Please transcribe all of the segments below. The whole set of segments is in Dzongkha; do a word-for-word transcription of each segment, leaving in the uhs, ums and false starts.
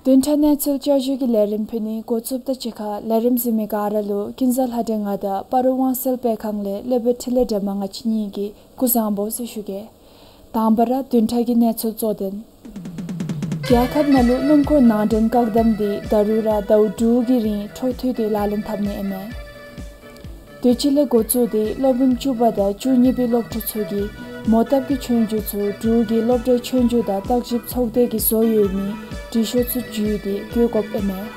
བདུན་ཕྲག་གནས་ཚུལ་བསྐྱར་ཞུའི་ལས་རིམ་ཕུལ་ནི་འགོ་བཙུགསཔ་ད་གཅིག་ཁར་ལས་རིམ་གཟིགས་མི་ག་ར་ལུ་ཀུན་བཟང་ལྷ་སྒྲོན་ང་དང་སྤ་རོ་དབང་གསལ་སྤེལ་ཁང་ལས་ལེགས་པའི་འཕྲིན་ལས་སྒྲོལ་མ་ང་བཅས་གཉིས་ཀྱིས་སྐུ་གཟུགས་བཟང་པོ་ཟེར་ཞུ་གེ། དང་པ་ར་བདུན་ཕྲག་གི་གནས་ཚུལ་གཙོ་དོན། རྒྱལ་ཁབ་ནང་ལུ་སྣུམ་འཁོར་ནང་འདྲེན་བཀག་དམ་འདི་ད་རུང་ར་ཟླཝ་དྲུག་གི་རིང་འཕྲོ་མཐུད་དེ་ལག་ལེན་འཐབ་ནི་ཨིན་མས། དུས་ཅི་ལས་འགོ་བཙུགས་ཏེ་སློབ་རིམ་བཅུ་པ་དང་བཅུ་གཉིས་པའི་སློབ་ཕྲུག་ཚུ་གིས་མོ་བཏབ་ཀྱི་ཆོས་རྒྱུགས་ཚུ་འབྲུག་གི་སློབ་གྲྭའི་ཆོས་རྒྱུགས་དང་བརྟག་ཞིབ་ཚོགས་སྡེ་གིས་བཟོ་ཡོད་མི་དྲི་ཤོག་ཚུ་བརྒྱུད་དེ་བཀོད་དགོཔ་ཨིན་མས།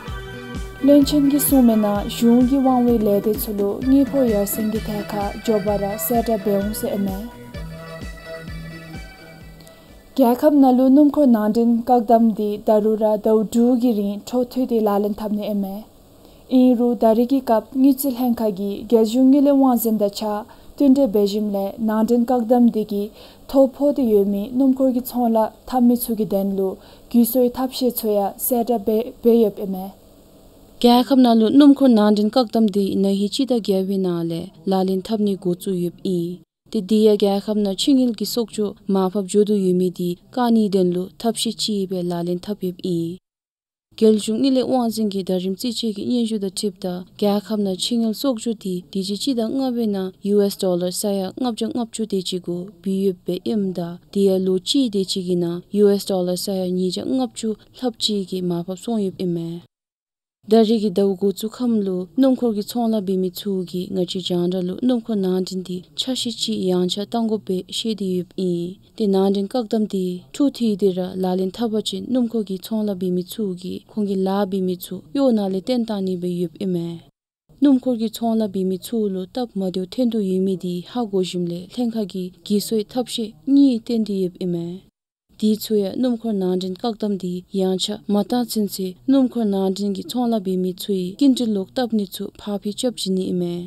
བློན་ཆེན་གྱིས་གསུངས་མི་ནང་གཞུང་གི་དབང་བའི་ལས་སྡེ་ཚུ་ལུ་དངུལ་ཕོགས་ཡར་སེང་གི་ཐད་ཁར་མགྱོགས་པ་ར་གསལ་བསྒྲགས་འབད་འོང་ཟེར་ཨིན་མས། རྒྱལ་ཁབ་ནང་ལུ་སྣུམ་འཁོར་ནང་འདྲེན་བཀག་དམ་འདི་ད་རུང་ར་ཟླཝ་དྲུག་གི་རིང་འཕྲོ་མཐུད་དེ་ལག་ལེན་འཐབ་ནི་ཨིན་མས། ཨིན་རུང་ད་རེས་ཀྱི་སྐབས་དངུལ་རྩིས་ལྷན་ཁག་གིས་རྒྱལ་གཞུང་དངུལ་ལས་དབང་འཛིན་དང་གཅིག་ཁར་བསྟུན་གྲོས་འབད་ཞིནམ་ལས་ནང་འདྲེན་བཀག་དམ་འདི་གིས་ཐོ་ཕོག་སྟེ་ཡོད་མི་སྣུམ་འཁོར་གྱི་ཚོང་ལཱ་འཐབ་མི་ཚུ་གི་དོན་ལུ་གུ་ཡངས་ཐབས་ཤེས་ཚུ་ཡང་གསལ་བསྒྲགས་འབད་འབད་ཡོདཔ་ཨིན་མས། རྒྱལ་ཁབ་ནང་ལུ་སྣུམ་འཁོར་ནང་འདྲེན་བཀག་དམ་འདི་ན་ཧིང་སྤྱི་ཟླ་བརྒྱད་པའི་ནང་ལས་ལག་ལེན་འཐབ་ནི་འགོ་བཙུགས་ཡོདཔ་ཨིན། ཏེ་དེ་ཡང་རྒྱལ་ཁབ་ནང་ཕྱི་དངུལ་གྱི་གསོག་འཇོག་མར་ཕབ་འགྱོ་དོ་ཡོད་མི་དེ་བཀག་ནིའི་དོན་ལུ་ཐབས་ཤེས་ཅིག་སྦེ་ལག་ལེན་འཐབ་ཡོདཔ་ཨིན། རྒྱལ་གཞུང་དངུལ་ལས་དབང་འཛིན་གྱི་ཟླ་རིམ་རྩིས་དཔྱད་ཀྱི་སྙན་ཞུ་དང་འཁྲིལཝ་ད་རྒྱལ་ཁབ་ནང་ཕྱི་དངུལ་གསོག་འཇོག་དེ་དུས་ཅི་སྤྱི་ཟླ་ལྔ་པའི་ནང་ཡུ་ཨེསི་ཌོ་ལར་ས་ཡ་ལྔ་བརྒྱ་ལྔ་བཅུ་དེ་ཅིག་གུ་འབད་ཡོདཔ་ཨིནམ་ད་དེ་ཡང་ལོ་གཅིག་དེ་ཅིག་གི་ནང་ཡུ་ཨེསི་ཌོ་ལར་ས་ཡ་ཉིས་བརྒྱ་ལྔ་བཅུ་ལྷགཔ་ཅིག་གིས་མར་ཕབ་སོང་ཡོདཔ་ཨིན་མས། ད་རེས་ཀྱི་ཟླཝ་འགོ་བཙུགས་ཁམས་ལུ་སྣུམ་འཁོར་གྱི་ཚོང་ལཱ་འབད་མི་ཚུ་གིས་ང་བཅས་རྒྱང་བསྒྲགས་ལུ་སྣུམ་འཁོར་ནང་འདྲེན་དེ་ཆ་ཤས་ཅིག་ཡངས་ཆག་བཏང་དགོཔ་སྦེ་བཤད་དེ་ཡོདཔ་ཨིན། ཏེ་ནང་འདྲེན་བཀག་དམ་དེ་འཕྲོ་མཐུད་དེ་ར་ལག་ལེན་འཐབ་པ་ཅིན་སྣུམ་འཁོར་གྱི་ཚོང་ལཱ་འབད་མི་ཚུ་གིས་ཁོང་གི་ལཱ་འབད་མི་ཚུ་གཡོག་ནང་ལས་བཏོན་བཏང་ནི་སྦེ་ཡོདཔ་ཨིན་མས། སྣུམ་འཁོར་གྱི་ཚོང་ལཱ་འབད་མི་ཚུ་ལུ་སྟབས་མ་བདེཝ་ཐོན་དོ་ཡོད་མི་དེ་ཧ་གོ་ཞིནམ་ལས་ལྷན་ཁག་གིས་གུ་ཡངས་ཐབས་ཤེས་གཉིས་བཏོན་ཏེ་ཡོདཔ་ཨིན་མས། དེ་ཚུ་ཡང་སྣུམ་འཁོར་ནང་འདྲེན་བཀག་དམ་དེ་ཡངས་ཆག་མ་བཏང་ཚུན་ཚོད་སྣུམ་འཁོར་ནང་འདྲེན་གྱི་ཚོང་ལཱ་འབད་མི་ཚུ་ཡི་སྐྱིན་འགྲུལ་ལོག་བཏབ་ནི་ཚུ་ཕར་འགྱངས་རྐྱབ་བྱིན་ནི་ཨིན་མས།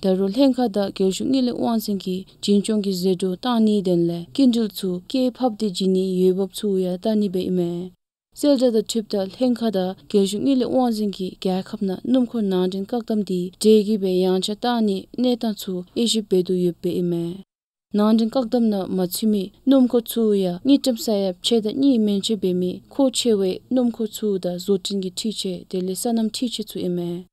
ད་རུང་ལྷན་ཁག་དང་རྒྱལ་གཞུང་དངུལ་ལས་དབང་འཛིན་གྱིས་འཛིན་སྐྱོང་གི་ཟད་འགྲོ་བཏང་ནིའི་དོན་ལས་སྐྱིན་འགྲུལ་ཚུ་སྐྱེད་ཕབ་སྟེ་བྱིན་ནིའི་འོས་འབབ་ཚུ་ཡང་བལྟ་ནི་སྦེ་ཨིན་མས། གསལ་བསྒྲགས་དང་འཁྲིལཝ་ད་ལྷན་ཁག་དང་རྒྱལ་གཞུང་དངུལ་ལས་དབང་འཛིན་གྱིས་རྒྱལ་ཁབ་ནང་སྣུམ་འཁོར་ནང་འདྲེན་བཀག་དམ་དེ་དེ་གི་སྦེ་ཡངས་ཆག་བཏང་ནིའི་གནས་སྟངས་ཚུ་དབྱེ་ཞིབ་འབད་དོ་ཡོདཔ་ཨིན་མས། ནང་འདྲེན་བཀག་དམ་ནང་མ་ཚུད་མི་སྣུམ་འཁོར་ཚུ་ཡང་དངུལ་ཀྲམ་ས་ཡ་ཕྱེད་དང་གཉིས་མན་ཆད་འབད་མི་མཁོ་ཆེ་བའི་སྣུམ་འཁོར་ཚུ་དང་བཟོ་སྐྲུན་གྱི་འཕྲུལ་ཆས་དེ་ལས་སོ་ནམ་འཕྲུལ་ཆས་ཚུ་ཨིན་མས།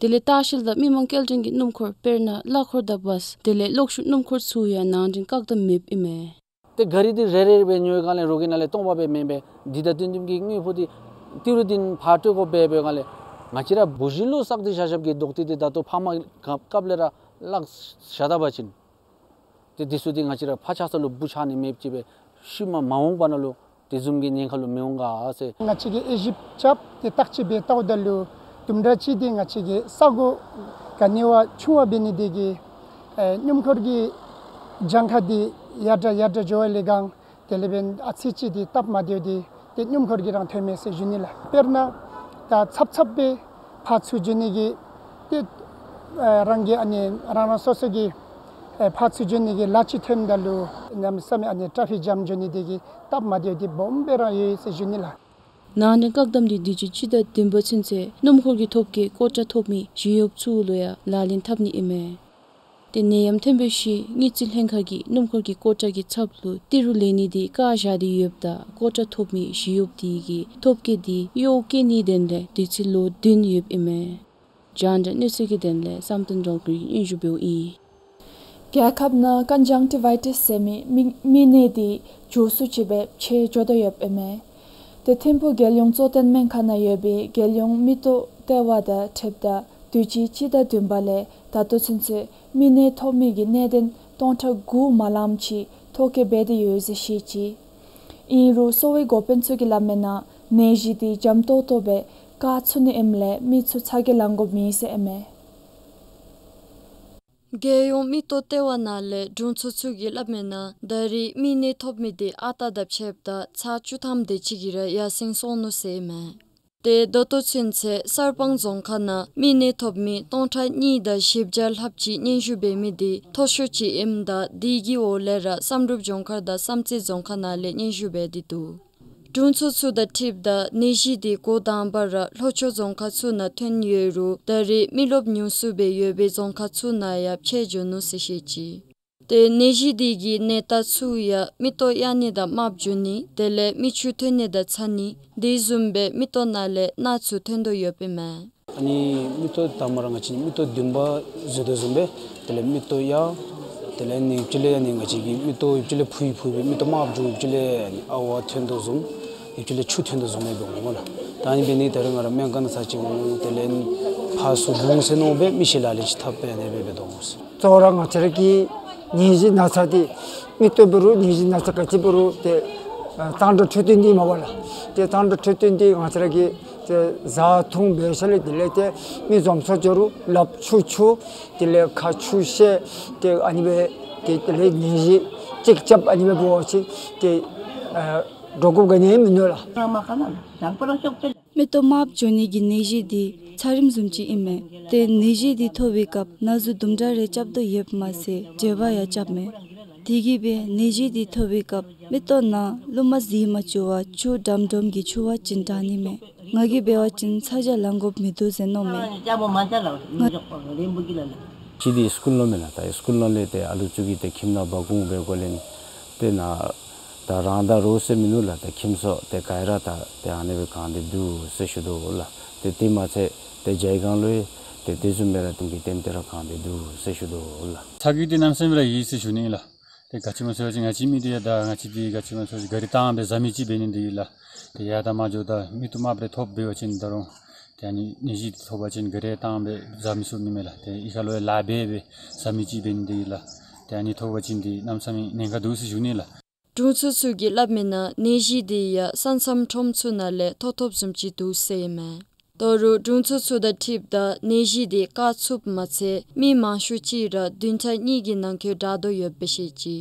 དེ་ལས་ལྟ་བཤལ་དང་མི་མང་སྐྱེལ་འདྲེན་གྱི་སྣུམ་འཁོར་དཔེར་ན་གླ་འཁོར་དང་བཱས་དེ་ལས་གློག་ཤུགས་སྣུམ་འཁོར་ཚུ་ཡང་ནང་འདྲེན་བཀག་དམ་མེདཔ་ཨིན་མས། ཏེ་ག་རི་དེ་རེ་རེ་སྦེ་ཉོ་བའི་སྒང་ལས་རོགས་ཀྱི་ནང་ལས་སྟོང་པ་སྦེ་མེན་པར་འདི་དང་བསྟུན་བསྟུན་གྱི་དངུལ་ཕོགས་དེ་ཏི་རུ་བདུན་ཕར་སྤྲོད་དགོཔ་སྦེ་འབད་བའི་སྒང་ལས་ང་བཅས་ར་བུ་གཞི་ལུ་བསགས་ཏེ་བཞག་བཞགཔ་གི་རྡོག་ཏི་དེ་ད་ལྟོ་ཕ་མ་སྐབས་ལས་ར་བརླག་བཞག་ད་པ་ཅིན་ཏེ་འདི་ཚུ་ཏེ་ང་བཅས་ར་ཕར་ཆག་ས་ལུ་བུ་ཆགས་ནི་མེདཔ་ཅིག་སྦེ་ཤུལ་མ་མ་འོངས་པ་ནང་ལུ་དེ་བཟུམ་གྱི་ཉེན་ཁ་ལུ་མི་འོང་ག་ཟེར། ང་བཅས་ཀྱིས་དབྱེ་ཞིབ་རྐྱབ་སྟེ་བརྟག་དཔྱད་འབད་བལྟཝ་ད་ལུ་དུམ་གྲ་ཅིག་དེ་ང་བཅས་ཀྱི་ས་གོ་ག་ནི་བ་ཆུང་བ་འབད་ནི་དེ་གིས་ཨེ་སྣུམ་འཁོར་གྱི་གྱངས་ཁ་དེ་ཡར་དྲག་ཡར་དྲག་འགྱོ་བ་ལས་བསྒང་དེ་ལས་འབདན་ཨ་ཙི་ཅིག་དེ་སྟབས་མ་བདེཝ་དེ་ཏེ་སྣུམ་འཁོར་གྱིས་ར་ཐོན་མས་ཟེར་ཞུ་ནི་ལགས། དཔེར་ན་ད་ཚབ་ཚབ་སྦེ་ཕར་ཚུར་འགྱོ་ནི་གི་ཏེ་ཨེ་རང་གི་ཨ་ནི་རང་རང་སོ་སོ་གི་ཨེ་ཕར་ཚུར་འགྱོ་ནི་གི་ལཱ་ཅིག་ཐོནམ་ད་ལུ་གནམ་མེད་ས་མེད་ཨ་ནི་ཊ་ཕིག་ཇམ་འགྱོ་ནི་དེ་གིས་སྟབས་མ་བདེཝ་དེ་སྦོམ་སྦེ་ར་ཡོད་ཟེར་ཞུ་ནི་ལགས། ནང་འདྲེན་བཀག་དམ་དེ་དུས་ཅི་སྤྱི་ཟླ་བདུན་པ་ཚུན་ཚོད་སྣུམ་འཁོར་གྱི་ཐོབ་སྐལ་ཀོ་ཊ་ཐོབ་མི་ཞི་གཡོགཔ་ཚུ་ལུ་ཡང་ལག་ལེན་འཐབ་ནི་ཨིན་མས། ཏེ་ནད་ཡམས་ཐོན་པའི་ཤུལ་དངུལ་རྩིས་ལྷན་ཁག་གིས་སྣུམ་འཁོར་གྱི་ཀོ་ཊ་གི་ཚབ་ལུ་ཏི་རུ་ལེན་ནི་དེ་བཀག་བཞག་སྟེ་ཡོདཔ་ད་ཀོ་ཊ་ཐོབ་མི་ཞི་གཡོགཔ་དེ་གི་ཐོབ་སྐལ་དེ་གཡོག་བཀོལ་ནིའི་དོན་ལས་དུས་ཚོད་ལོ་བདུན་ཡོདཔ་ཨིན་མས། རྒྱང་བསྒྲགས་གནས་ཚུལ་གྱི་དོན་ལས་བསམ་གཏན་སྒྲོལ་དཀར་གྱིས་སྙན་ཞུ་འབདཝ་ཨིན། རྒྱལ་ཁབ་ནང་ཀོན་ཇང་ཊི་བའི་ཊིས་ཟེར་མི་མིག་མིག་ནད་དེ་མགྱོགས་སུ་ཅིག་སྦེ་ཆད་འགྱོ་དོ་ཡོདཔ་ཨིན་མས། ཏེ་ཐིམ་ཕུག་རྒྱལ་ཡོངས་གཙོ་བསྟེན་སྨན་ཁང་ནང་ཡོད་པའི་རྒྱལ་ཡོངས་མིག་ཏོ་ལྟེ་བ་དང་འཁྲིལཝ་ད་དུས་ཅི་སྤྱི་ཟླ་བདུན་པ་ལས་ད་ལྟོ་ཚུན་ཚོད་མིག་ནད་ཐོབ་མི་གི་གནད་དོན་སྟོང་ཕྲག་དགུ་མ་ལངམ་ཅིག་ཐོ་བཀོད་འབད་དེ་ཡོད་ཟེར་བཤད་ཅི། ཨིན་རུང་གསོ་བའི་འགོ་དཔོན་ཚུ་གིས་སླབ་མིའི་ནང་ནད་གཞི་དེ་འཇམ་ཏོག་ཏོ་སྦེ་བཀག་ཚུགས་ནི་ཨིནམ་ལས་མི་ཚུ་ཚ་གྱང་ལང་དགོཔ་མེད་ཟེར་ཨིན་མས། རྒྱལ་ཡོངས་མིག་ཏོ་ལྟེ་བ་ནང་ལས་དྲུང་འཚོ་ཚུ་གིས་སླབ་མིའི་ནང་ད་རེས་མིག་ནད་ཐོབ་མི་དེ་ཨ་རྟག་དང་ཕྱདཔ་ད་ཚར་བཅུ་ཐམ་དེ་ཅིག་གིས་ར་ཡར་སེང་སོང་ནུག་ཟེར་ཨིན་མས། ཏེ་ད་ལྟོ་ཚུན་ཚོད་གསར་སྤང་རྫོང་ཁག་ནང་མིག་ནད་ཐོབ་མི་སྟོང་ཕྲག་གཉིས་དང་བཞི་བརྒྱ་ལྷགཔ་ཅིག་སྙན་ཞུ་འབད་མི་དེ་མཐོ་ཤོས་ཅིག་ཨིནམ་ད་དེ་གི་འོག་ལས་ར་བསམ་གྲུབ་ལྗོངས་མཁར་དང་བསམ་རྩེ་རྫོང་ཁག་ནང་ལས་སྙན་ཞུ་འབད་དེ་འདུག། དྲུང་འཚོ་ཚུ་དང་འཁྲིལཝ་ད་ནད་གཞི་དེ་འགོ་དང་པ་ར་ལྷོ་ཕྱོགས་རྫོང་ཁག་ཚུ་ནང་ཐོན་ཡོད་རུང་ད་རེས་མི་རློབས་ཉུང་སུ་སྦེ་ཡོད་པའི་རྫོང་ཁག་ཚུ་ནང་ཡང་ཕྱད་འགྱོ་ནུག་ཟེར་བཤད་ཅི། ཏེ་ནད་གཞི་འདི་གི་ནད་རྟགས་ཚུ་ཡང་མིག་ཏོ་གཡའ་ནི་དང་དམརཔོ་འགྱོ་ནི་དེ་ལས་མིག་ཆུ་ཐོན་ནི་དང་ཚ་ནི་དེ་བཟུམ་སྦེ་མིག་ཏོ་ནང་ལས་རྣག་ཚུ་ཐོན་དོ་ཡོདཔ་ཨིན་མས། ཨ་ནི་མིག་ཏོ་དང་པ་ར་ང་བཅས་མིག་ཏོ་བདུན་པ་བཟོ་དོ་བཟུམ་སྦེ་དེ་ལས་མིག་ཏོ་གཡའ་དེ་ལས་ཨ་ནི་ཡུདཔ་ཅིག་ལས་ཨ་ནི་ང་བཅས་ཀྱི་མིག་ཏོ་ཡུདཔ་ཅིག་ལས་ཕུ་ཡི་ཕུ་སྦེ་མིག་ཏོ་དམརཔོ་འགྱོ་ཡུདཔ་ཅིག་ལས་ཨ་ནི་ཨ་ཝ་ཐོན་དོ་བཟུམ་ཡུདཔ་ཅིག་ལས་ཆུ་ཐོན་དོ་བཟུམ་སྦེ་འབད་འོང་ལགས། ད་ཨ་ནི་འབད་ནི་ད་རེས་ང་ར་སྨན་ཁང་ནང་ཚར་གཅིག་འོང་དེ་ལས་ཕར་ཚུར་འབུ་ཟེར་མནོ་སྦེ་མི་ཤི་ལ་ལུ་ཅིག་འཐབ་སྦེ་ཨ་ནི་སྦེ་འབད་དོ་འོང་ཟེར། གཙོ་བོ་ར་ང་བཅས་ར་གི་ནད་གཞི་ན་ཚ་འདི་མིག་ཏོ་འབད་རུང་ནད་གཞི་ན་ཚ་ག་ཅི་འབད་རུང་ཏེ་ཨ་གཙང་སྦྲ་འཕྲོད་བསྟེན་འདི་མས་པ་ལགས། ཏེ་གཙང་སྦྲ་འཕྲོད་བསྟེན་འདི་ང་བཅས་ར་གིས་ཏེ་བཟའ་འཐུང་འབད་ཞིནམ་ལས་དེ་ལས་ཏེ་མི་འཛོམས་ས་འགྱོ་རུང་ལགཔ་འཁྱུ་འཁྱུ་དེ་ལས་ཁ་ཆུ་བཤལ་ཏེ་ཨ་ནི་སྦེ་ཏེ་དེ་ལས་ནད་གཞི་ཅིག་རྐྱབ་ཨ་ནི་སྦེ་འབད་བ་ཅིན་ཏེ་ཨ་འདྲོག་དགོཔ་ག་ནི་ཡང་མིན་འདུག་ལགས། མིག་ཏོ་དམརཔོ་འགྱོ་ནི་གི་ནད་གཞི་འདི་ཚད་རིམས་བཟུམ་ཅིག་ཨིན་མས། ཏེ་ནད་གཞི་འདི་ཐོབ་པའི་སྐབས་ན་ཟུག་དུམ་གྲ་རེ་རྐྱབ་དོ་ཡོདཔ་མ་ཚད་བྲེལ་བ་ཡང་རྐྱབ་མས། དེ་གིས་སྦེ་ནད་གཞི་འདི་ཐོབ་པའི་སྐབས་མིག་ཏོ་ནང་རླུང་མ་ཟད་མ་བཅུག་པར་ཆུ་ཌམ་ཌམ་གྱི་འཁྱུ་བ་ཅིན་དྲག་ནི་མས། ང་གིས་འབད་བ་ཅིན་ཚ་གྱང་ལང་དགོཔ་མིན་འདུག་ཟེར་མནོཝ་མས། ང་ཅིག་འདི་སི་ཀུལ་ནང་མེན་ན། ད་སི་ཀུལ་ནང་ལས་ཏེ་ཨ་ལུ་ཚུ་གིས་ཏེ་ཁྱིམ་ནང་འབག་འོང་སྦེ་འགོ་ལེན། ཏེ་ནཱ་ད་རང་ད་རོགས་ཟེར་མིན་འདུག་ལགས། ད་ཁྱིམ་སོགས་ཏེ་ག་ར་ད་ཏེ་ཨ་ནི་སྦེ་གང་སྟེ་འདུག་ཟེར་ཞུ་དོ་ལགས། ཏེ་དེ་མ་ཚད་ཏེ་ཇའི་སྒང་ལུ་ཡང་ཏེ་དེ་བཟུམ་སྦེ་ར་ཏེ་གི་ཏན་ཏན་ར་གང་སྟེ་འདུག་ཟེར་ཞུ་དོ་ལགས། ཚ་གྱང་འདི་གནམ་མེད་ས་མེད་ར་ཡོད་ཟེར་ཞུ་ནི་ལགས། ཏེ་ག་ཅི་སྨོ་ཟེར་བ་ཅིན་ང་བཅས་མི་འདི་ཡང་ད་ང་བཅས་འདི་ག་ཅི་སྨོ་ཟེར་བ་ཅིན་གཱ་རི་བཏང་སྦེ་བཟའ་མི་ཅིག་འབད་ནི་འདི་ལགས། ཏེ་ཡར་དང་མར་འགྱོཝ་ད་མིག་ཏོ་དམརཔོ་རེ་ཐོབ་འབད་བ་ཅིན་ད་རུང་ཏེ་ཨ་ནི་ནད་གཞི་ཐོབ་པ་ཅིན་གཱ་རི་བཏང་སྦེ་བཟའ་མི་ཚུགས་ནི་མས་ལགས། ཏེ་གཡུས་ཁ་ལུ་ཡང་ལཱ་འབད་སྦེ་བཟའ་མི་ཅིག་འབད་ནི་འདི་ལགས། ཏེ་ཨ་ནི་ཐོབ་པ་ཅིན་འདི་གནམ་མེད་ས་མེད་ཉེན་ཁ་འདུག་ཟེར་ཞུ་ནི་ལགས། དྲུང་འཚོ་ཚུ་གིས་སླབ་མི་ནང་ནད་གཞི་འདི་ཡང་ས་མཚམས་ཁྲོམ་ཚུ་ནང་ལས་ཐོབ་ཐོབ་བཟུམ་ཅིག་འདུག་ཟེར་ཨིན་མས། ད་རུང་དྲུང་འཚོ་ཚུ་དང་འཁྲིལཝ་ད་ནད་གཞི་འདི་བཀག་ཚུགསཔ་མ་ཚད་མི་མང་ཤོས་ཅིག་ར་བདུན་ཕྲག་གཉིས་ཀྱི་ནང་འཁོད་དྲག་དོ་ཡོདཔ་སྦེ་བཤད་ཅི།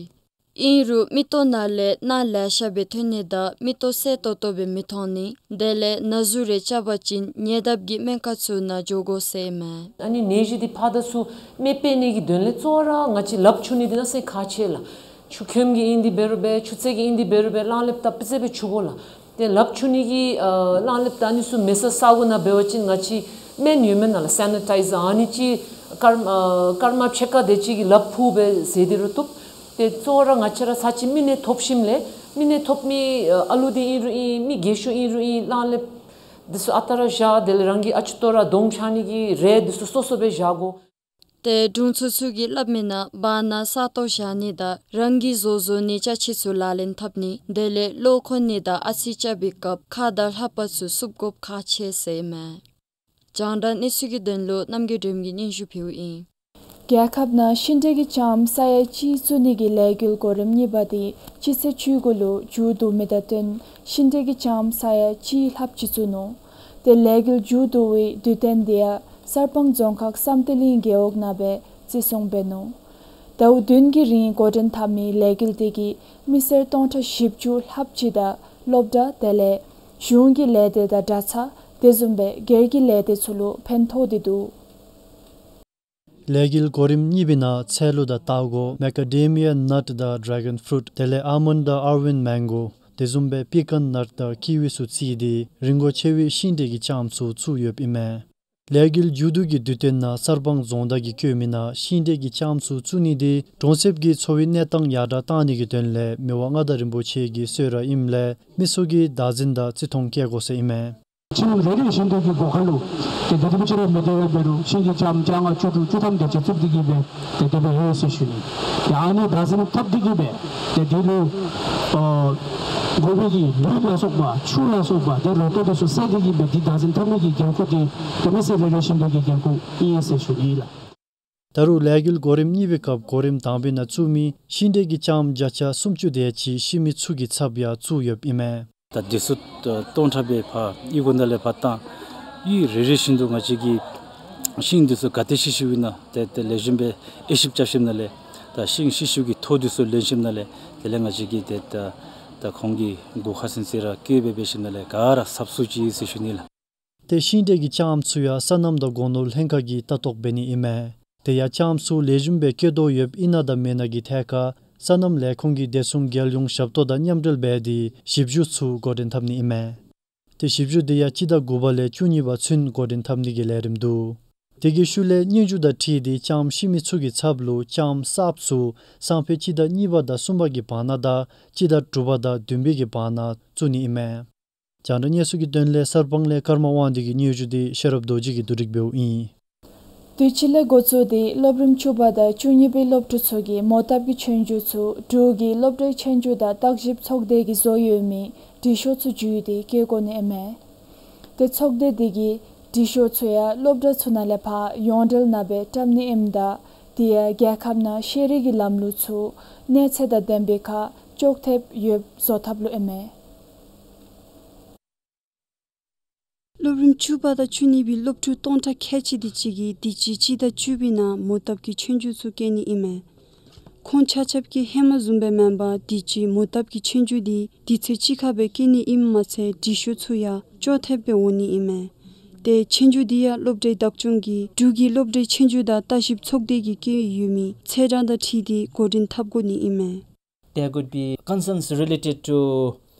ཨིན་རུང་མིག་ཏོ་ནང་ལས་རྣག་ལེ་ཤ་སྦེ་ཐོན་ནི་དང་མིག་ཏོ་གསལ་ཏོག་ཏོ་སྦེ་མི་མཐོང་ནི་དེ་ལས་ན་ཟུག་རེ་རྐྱབ་པ་ཅིན་ཉེ་འདབས་ཀྱི་སྨན་ཁང་ཚུ་ནང་འགྱོ་དགོ་ཟེར་ཨིན་མས། ཨ་ནི་ནད་གཞི་འདི་ཕར་དང་ཚུར་མི་སྤེལ་ནི་གི་དོན་ལས་གཙོ་བོ་ར་ང་བཅས་ལགཔ་འཁྱུ་ནི་འདི་གནམ་མེད་ས་མེད་ཁག་ཆེ་ལགས། ཆུ་ཁྱོམ་གྱི་ཨིན་འདི་འབད་རུང་འབད་ཆུ་ཚན་གྱི་ཨིན་འདི་འབད་རུང་འབད་གླང་ལེབ་ད་པི་ཙེ་སྦེ་འཁྱུ་དགོ་ལགས། ཏེ་ལགཔ་འཁྱུ་ནི་གི་ཨ་གླང་ལེབ་ད་ཨ་ནི་ཚུ་མེད་ས་ས་གོ་ནང་འབད་བ་ཅིན་ང་བཅས་སྨན་ཡོད་མེན་ན་ལགས། སེ་ནི་ཊའི་ཛར་ཨ་ནི་ཅིག་སྐར་ཨ་སྐར་མ་ཕྱེད་ཀ་དེ་ཅིག་གིས་ལགཔ་ཕུ་སྦེ་ཟད་དེ་རུང་བཏུབ། ཏེ་གཙོ་བོ་ར་ང་བཅས་ར་ཚར་གཅིག་མི་ནད་ཐོབ་ཞིནམ་ལས་མི་ནད་ཐོབ་མི་ཨ་ཨ་ལུ་འདི་ཨིན་རུང་ཨིན་མི་རྒས་ཤོས་ཨིན་རུང་ཨིན་གླང་ལེབ་འདི་ཚུ་ཨ་རྟག་ར་བཞག་དེ་ལས་རང་གི་ཨ་ཅུ་ཏོ་ར་གདོང་ཕྱག་ནི་གི་རས་འདི་ཚུ་སོ་སོ་སྦེ་བཞག་དགོ། ཏེ་དྲུང་འཚོ་ཚུ་གིས་སླབ་མི་ནང་བར་ན་ས་སྟོང་བཞག་ནི་དང་རང་གིས་བཟོ་བཟོ་ནི་ཅ་ཆས་ཚུ་ལག་ལེན་འཐབ་ནི་དེ་ལས་གློ་འཁོག་ནི་དང་ཨ་ཚི་རྐྱབ་པའི་སྐབས་ཁ་དང་ལྷ་པ་ཚུ་བསུབ་དགོཔ་ཁག་ཆེ་ཟེར་ཨིན་མས། རྒྱང་བསྒྲགས་གནས་ཚུལ་གྱི་དོན་ལུ་རྣམ་རྒྱལ་སྒྲོལམ་གྱིས་སྙན་ཞུ་ཕུལཝ་ཨིན། རྒྱལ་ཁབ་ནང་ཤིང་འབྲས་ཀྱི་ལྕངམ་ས་ཡ་གཅིག་བཙུགས་ནི་གི་ལས་འགུལ་གོ་རིམ་གཉིས་པ་འདི་སྤྱི་ཚེས་བཅུ་དགུ་ལུ་མཇུག་བསྡུ་མི་དང་བསྟུན་ཤིང་འབྲས་ཀྱི་ལྕངམ་ས་ཡ་གཅིག་ལྷགཔ་ཅིག་བཙུགས་ནུག། ཏེ་ལས་འགུལ་མཇུག་བསྡུ་བའི་དུས་སྟོན་འདི་ཡང་གསར་སྤང་རྫོང་ཁག་བསམ་གཏན་གླིང་རྒེད་འོག་ནང་སྦེ་བརྩི་སྲུང་འབད་ནུག། ཟླཝ་བདུན་གྱི་རིང་འགོ་འདྲེན་འཐབ་མི་ལས་འགུལ་འདི་གིས་མི་སེར་སྟོང་ཕྲག་བཞི་བཅུ་ལྷགཔ་ཅིག་དང་སློབ་གྲྭ་དེ་ལས་གཞུང་གི་ལས་སྡེ་དང་གྲྭ་ཚང་དེ་བཟུམ་སྦེ་སྒེར་གྱི་ལས་སྡེ་ཚུ་ལུ་ཕན་ཐོགས་ཏེ་འདུག། ལས་འགུལ་གོ་རིམ་གཉིས་པའི་ནང་ཚལ་ལུ་དང་སྟར་གོ་མེ་ཀ་ཌེ་མི་ཡ་ནཊ་དང་ཌེ་གཱོན་ཕུ་རུཊ་དེ་ལས་ཨཱལ་མོནཌ་དང་ཨར་ཝིན་མེང་གོ་དེ་བཟུམ་སྦེ་པི་ཀཱན་ནཊ་དང་ཀི་ཝི་ཚུ་བརྩིས་ཏེ་རིན་གོང་ཆེ་བའི་ཤིང་འབྲས་ཀྱི་ལྕངམ་ཚུ་བཙུགས་ཡོདཔ་ཨིན་མས། ལས་འགུལ་མཇུག་བསྡུ་གི་དུས་སྟོན་ནང་གསར་སྤང་རྫོང་བདག་གིས་བཀོད་མི་ནང་ཤིང་འབྲས་ཀྱི་ལྕངམ་ཚུ་བཙུགས་ནི་འདི་གྲོང་གསེབ་ཀྱི་འཚོ་བའི་གནས་སྟངས་ཡར་དྲག་གཏང་ནི་གི་དོན་ལས་མི་དབང་མངའ་བདག་རིན་པོ་ཆེ་གི་གསོལ་རས་ཨིནམ་ལས་མི་སེར་གྱིས་བདག་འཛིན་དང་བརྩི་མཐོང་བསྐྱེད་དགོ་ཟེར་ཨིན་མས། ཁྱིམ་རེ་རེ་བཞིན་དུ་གི་སྒོ་ཁ་ལུ་ཏེ་དེ་འདི་མི་ཅིག་ར་མི་སྡེ་བ་འབད་རུང་ཤིང་གི་ལྕངམ་བརྒྱ་ལྔ་བཅུ་དྲུག་བཅུ་ཐམ་དེ་ཅིག་བཙུགས་ཏེ་གི་སྦེ་ཏེ་དེ་སྦེ་ཡོད་ཟེར་ཞུ་ནི། ཏེ་ཨ་ནི་བདག་འཛིན་འཐབ་སྟེ་གི་སྦེ་ཏེ་དེ་ལུ་ཨ་དགོ་པའི་གི་ལུད་ལ་སོགས་པ་ཆུ་ལ་སོགས་པ་ཏེ་ལོ་ཐོག་དེ་ཚུ་བསལ་ཏེ་གི་སྦེ་འདི་བདག་འཛིན་འཐབ་ནི་གི་འགན་ཁུར་འདི་ཏེ་མི་སེར་རེ་རེ་བཞིན་དུ་གི་འགན་ཁུར་ཨིན་ཟེར་ཞུ་ནི་ལགས། ད་རུང་ལས་འགུལ་གོ་རིམ་གཉིས་པའི་སྐབས་གོ་རིམ་དང་པའི་ནང་བཙུགས་མི་ཤིང་འབྲས་ཀྱི་ལྕངམ་བརྒྱ་ཆ་སུམ་ཅུ་དེ་ཅིག་ཤི་མི་ཚུ་གི་ཚབ་ཡང་བཙུགས་ཡོདཔ་ཨིན་མས། ད་འདི་ཚུ་ད་སྟོང་ཕྲག་སྦེ་ཕར་གཡུས་སྒོ་ནང་ལས་ཕར་བཏང་། གཡུས་རེ་རེ་བཞིན་དུ་ང་བཅས་ཀྱིས་ཤིང་འདི་ཚུ་ག་ཏེ་ཤི་ཤིཝ་ཨིན་ན་ཏེ་ཏེ་ལེགས་ཤོམ་སྦེ་དབྱེ་ཞིབ་རྐྱབ་ཞིནམ་ལས་ད་ཤིང་ཤི་ཤིཝ་གི་ཐོ་འདི་ཚུ་ལེན་ཞིནམ་ལས་དེ་ལས་ང་བཅས་ཀྱིས་ཏེ་ད་ད་ཁོང་གི་སྒོ་ཁར་ཚུན་ཚོད་ར་བཀོད་སྦེ་འབད་ཞིནམ་ལས་ག་ར་ཚབ་བཙུགས་ཅི་ཟེར་ཞུ་ནི་ལགས། ཏེ་ཤིང་འབྲས་ཀྱི་ལྕངམ་ཚུ་ཡང་སོ་ནམ་དང་སྒོ་ནོར་ལྷན་ཁག་གིས་ལྟ་རྟོག་འབད་ནི་ཨིན་མས། དེ་ཡང་ལྕངམ་ཚུ་ལེགས་ཤོམ་སྦེ་སྐྱེ་དོ་ཡོདཔ་ཨིན་ན་དང་མེན་ན་གི་ཐད་ཁར་སོ་ནམ་ལས་ཁུངས་ཀྱི་བདེ་སྲུང་རྒྱལ་ཡོངས་ཞབས་ཏོག་དང་མཉམ་འབྲེལ་འབད་དེ་ཞིབ་འཇུག་ཚུ་འགོ་འདྲེན་འཐབ་ནི་ཨིན་མས། ཏེ་ཞིབ་འཇུག་འདི་ཡང་སྤྱི་ཟླ་དགུ་པ་ལས་བཅུ་གཉིས་པ་ཚུན་འགོ་འདྲེན་འཐབ་ནི་གི་ལས་རིམ་འདུག། དེ་གི་ཤུལ་ལས་སྙན་ཞུ་དང་འཁྲིལ་ཏེ་ལྕམ་ཤི་མི་ཚུ་གི་ཚབ་ལུ་ལྕམ་གསརཔ་ཚུ་སང་ཕོད་སྤྱི་ཟླ་གཉིས་པ་དང་གསུམ་པ་གི་བར་ན་དང་སྤྱི་ཟླ་དྲུག་པ་དང་བདུན་པའི་གི་བར་ན་བཙུགས་ནི་ཨིན་མས། རྒྱང་བསྒྲགས་གནས་ཚུལ་གྱི་དོན་ལས་གསར་སྤང་ལས་ཀརྨ་དབང་འདུས་ཀྱི་སྙན་ཞུ་འདི་ཤེས་རབ་རྡོ་རྗེ་གིས་བསྡུ་སྒྲིག་འབདཝ་ཨིན། དུས་ཅི་ལས་འགོ་བཙུགས་ཏེ་སློབ་རིམ་བཅུ་པ་དང་བཅུ་གཉིས་པའི་སློབ་ཕྲུག་ཚུ་གིས་མོ་བཏབ་ཀྱི་ཆོས་རྒྱུགས་ཚུ་འབྲུག་གི་སློབ་གྲྭའི་ཆོས་རྒྱུགས་དང་བརྟག་ཞིབ་ཚོགས་སྡེ་གིས་བཟོ་ཡོད་མི་དྲི་ཤོག་ཚུ་བརྒྱུད་དེ་བཀོད་དགོ་ནི་ཨིན་མས། ཏེ་ཚོགས་སྡེ་འདི་གིས་དྲི་ཤོག་ཚུ་ཡང་སློབ་གྲྭ་ཚུ་ནང་ལས་ཕར་ཡོངས་འབྲེལ་ནང་སྦེ་བཀྲམ་ནི་ཨིནམ་ད་དེ་ཡང་རྒྱལ་ཁབ་ནང་ཤེས་རིག་གི་ལམ་ལུགས་ཚུ་གནས་ཚད་དང་ལྡན་པའི་ཁར་ཅོག་འཐདཔ་ཡོདཔ་བཟོ་ཐབས་ལུ་ཨིན་མས། སློབ་རིམ་བཅུ་པ་དང་བཅུ་གཉིས་པའི་སློབ་ཕྲུག་སྟོང་ཕྲག་ཁལ་གཅིག་དེ་ཅིག་གིས་དུས་ཅི་སྤྱི་ཟླ་བཅུ་པའི་ནང་མོ་བཏབ་ཀྱི་ཆོས་རྒྱུགས་ཚུ་བཀོད་ནི་ཨིན་མས། ཁོང་ཆ་ཁྱབ་ཀྱིས་ཧེ་མ་བཟུམ་སྦེ་མེན་པར་དུས་ཅི་མོ་བཏབ་ཀྱི་ཆོས་རྒྱུགས་འདི་དུས་ཚོད་གཅིག་ཁར་སྦེ་བཀོད་ནི་ཨིནམ་མ་ཚད་དྲི་ཤོག་ཚུ་ཡང་ཅོག་འཐདཔ་སྦེ་འོང་ནི་ཨིན་མས། ཏེ་ཆོས་རྒྱུགས་འདི་ཡང་སློབ་གྲྭའི་བདག་སྐྱོང་གིས་འབྲུག་གི་སློབ་གྲྭའི་ཆོས་རྒྱུགས་དང་བརྟག་ཞིབ་ཚོགས་སྡེ་གིས་བཀོད་ཡོད་མི་ཚེས་གྲངས་དང་འཁྲིལ་ཏེ་འགོ་འདྲེན་འཐབ་དགོ་ནི་ཨིན་མས། There could be concerns related to,